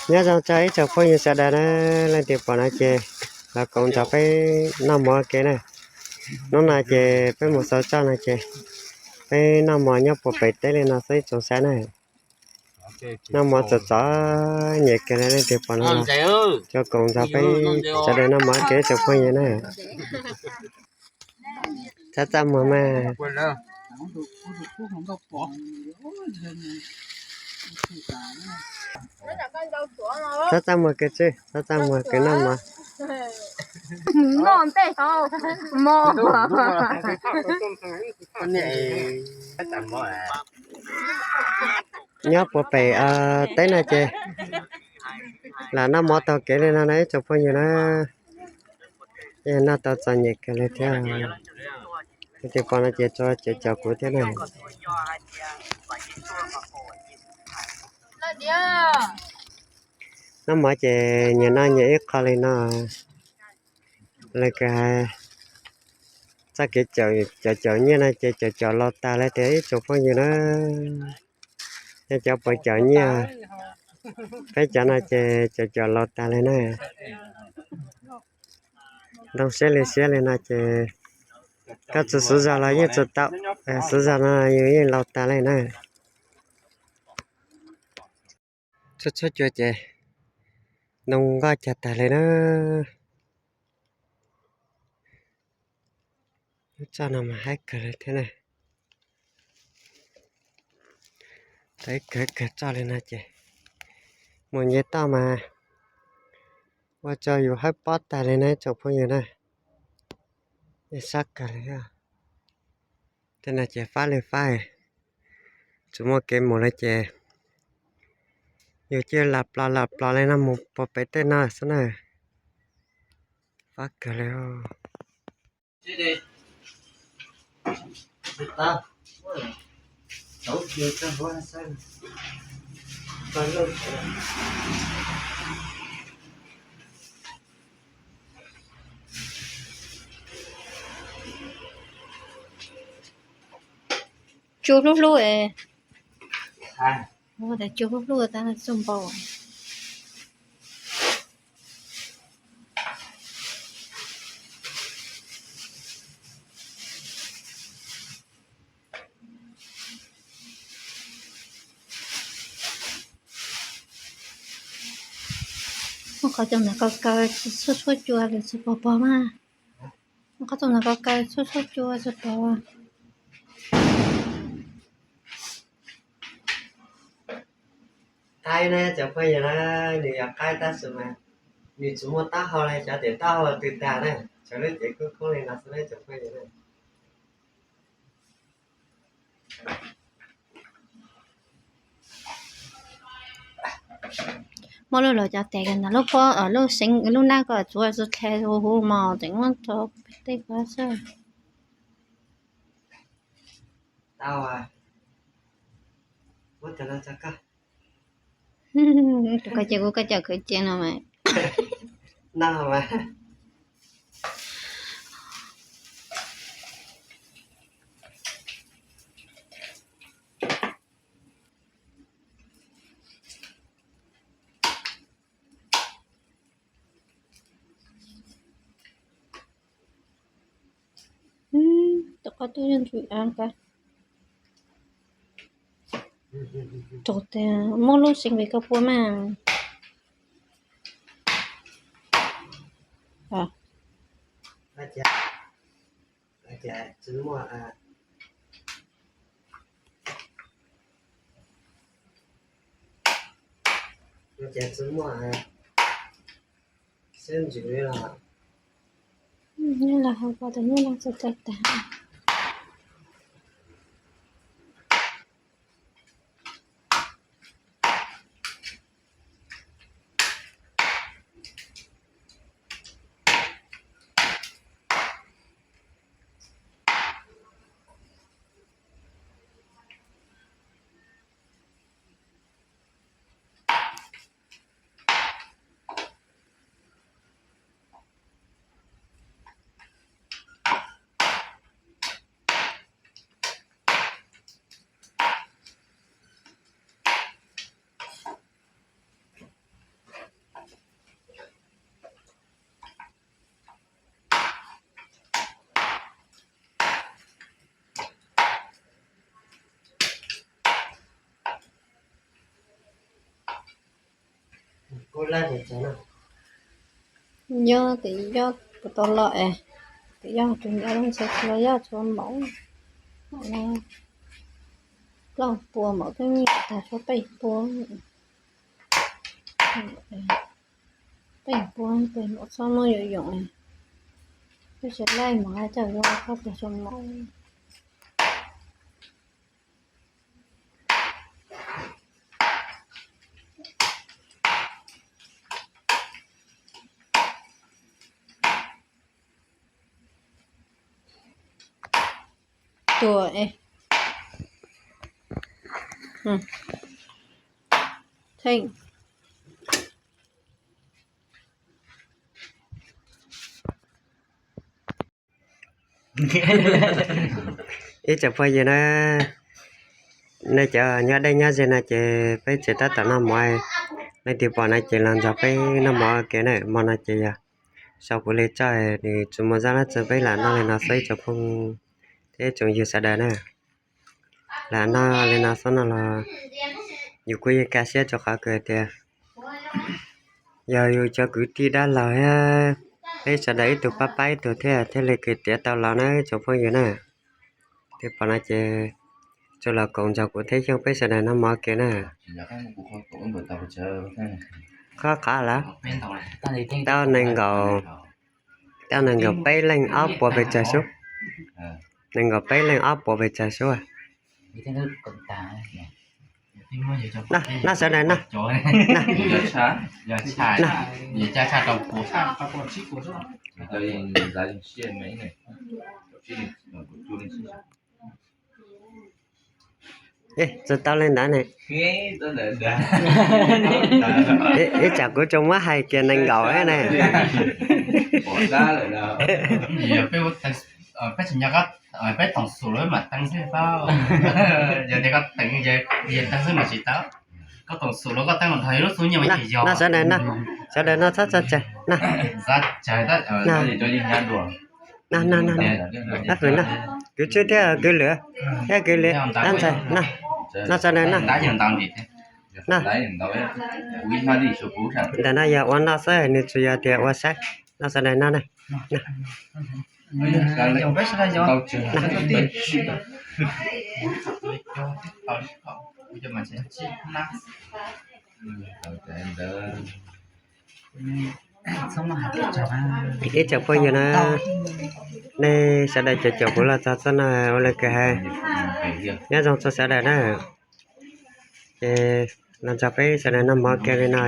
Nyob zoo tso ib tsoom phooj ywg sawv daws na, leej twg pom no ces los koom nrog peb noj mov ua ke na. Hnub no ces peb mus xaus txoj no ces peb noj mov nyob puag pem teb li no xwb ib tsoom saib na. Noj mov txom txom nyem kawg li, leej twg pom no los koom nrog peb sawv daws noj mov ua ke ib tsoom phooj ywg na. Txhob txaj muag mas. Txhob txaj muag kwv tij, txhob txaj muag kwv noj mov. Nyob puag pem teb no ces lam noj mov taug kev li no na ib tsoom phooj ywg na. Noj tau txom nyem kawg li thiab. Leej twg pom no ces tso caum kuv thiab na. Noj mov ces nyias noj nyias ib qho li no. Lawv kawg hais txoj kev caum caum nyiaj no ces caum caum laus tas li tiag ib tsoom phooj ywg na. Yog cov puas caum nyiaj, peb cov no ces caum caum laus tas li na. Ntoo siab li siab li no ces koj tsis xuv zog los yeej tsis tau, xuv zog no yus yeej laus tas li na. Txhua txhua cua ces ntoo nqoj cag tag li na. Lub txoj no mas haib kawg li thiab na. Tau ib kawg kawg txoj li no ces mus nce toj mas ua rau yus hawb pob tag li na tsoom phooj ywg na. Sab kawg li. Tej no ces fab li fab, tsis muaj kev mus li ces yus cia li lam plos lam plos li no mus puag pem tej no xwb na. Fab kawg li. Tsuj hlub hlub es. Ua tas tsuj hlub hlub tas txuj npau. Muab qhov txoom ntawd kaw kaw txhua txhua cua lawm tsis pom pog mas. Muab qhov txoom ntawd kaw kaw txhua txhua cua tsis pom. Qaib na cov phooj ywg na, nws yog qaib tab sis mas nws tsis muaj taub hau li, xyov tias taub hau twg tag na, tshuav lub cev koob koob li no xwb na cov phooj ywg na. Muab lub los cov tes ntawd lub pob lub seev lub nab ko tsuav tsis dlhe huv huv mos tseem muab rau pem tej ko xwb. Tau, muab cov no tso koj. Tus ko ces kuv koj cov kwv cia no mas. No mas. Tus qab tub yuav ntsum av ka. Tus tias muab lub seev vim koj pua mas. Ces tsis muaj sib ntsws li los. Nyob los hauv ko tus nyob los txog txog tag. Yog tes yog puas tau los es, tes yog tus nyob lub ntshe tsis los yog tshuav maum, plaub puas maum twb nyuam tag tshuav peb puas, peb puas tes maum txhob muaj yoom yoom, peb tsis laij mas coj yuav koj tes tshuav maum. Tua, theej. Ib tsoom phooj ywg na, nej cov nyob deb nyob ze no ces peb tsev tab tom noj mov, leej twg pom no ces los nrog peb noj mov ua ke na. Hmo no ces yog sau kuv li tso, nws tsis muaj zaj lab txog peb lam noj li no xwb ib tsoom phooj thiab tsoom ywg sawv daws na. Lam noj li no xwb no los yus kuj yeej kaj siab rau qhov kawg tias yog yus cov kwv tij dab laug thiab peb sawv daws ib tug pab pab ib tug thiab thiaj li kws tiav tau los na tsoom phooj ywg na. Twb pom no ces tsuas los koom nrog kuv thiab Xyooj peb sawv daws noj mov ua ke na. Qhov qhov lawm, tau nees nkaum, tau nees nkaum peb leej ob puas pes tsawg sub, nees nkaum peb leej ob puas pes tsawg sub. Noj sawv daws noj. Tsis tau li ntawd ne. Ib tsam kuv tsuas muab hais kiag nees nkaum ne. Peb tsis nyob, peb toom xum lawm mam teeb xwb, yog tias koj teeb, yog teeb xwb mas tsis tau. Koj toom xum los koj teeb los nrog lub xub nyiaj mas yeej yog. Noj sawv daws noj, sawv daws noj txhob txhawj tsawg, noj. Noj, noj, noj, kwv Tswb thiab kwv Lwm, thiab kwv Lwm, dab ntxhais, noj, noj sawv daws noj. Noj, ntawm no yog ua noj xwb, nws tsuas yog tias ua saib, noj sawv daws noj na. Ib tsoom phooj ywg na, nej sawv daws caum caum kuv los txog txoj no ua li kws hais, nyob zoo txog sawv daws na. Ces los nrog peb sawv daws noj mov kiag li no.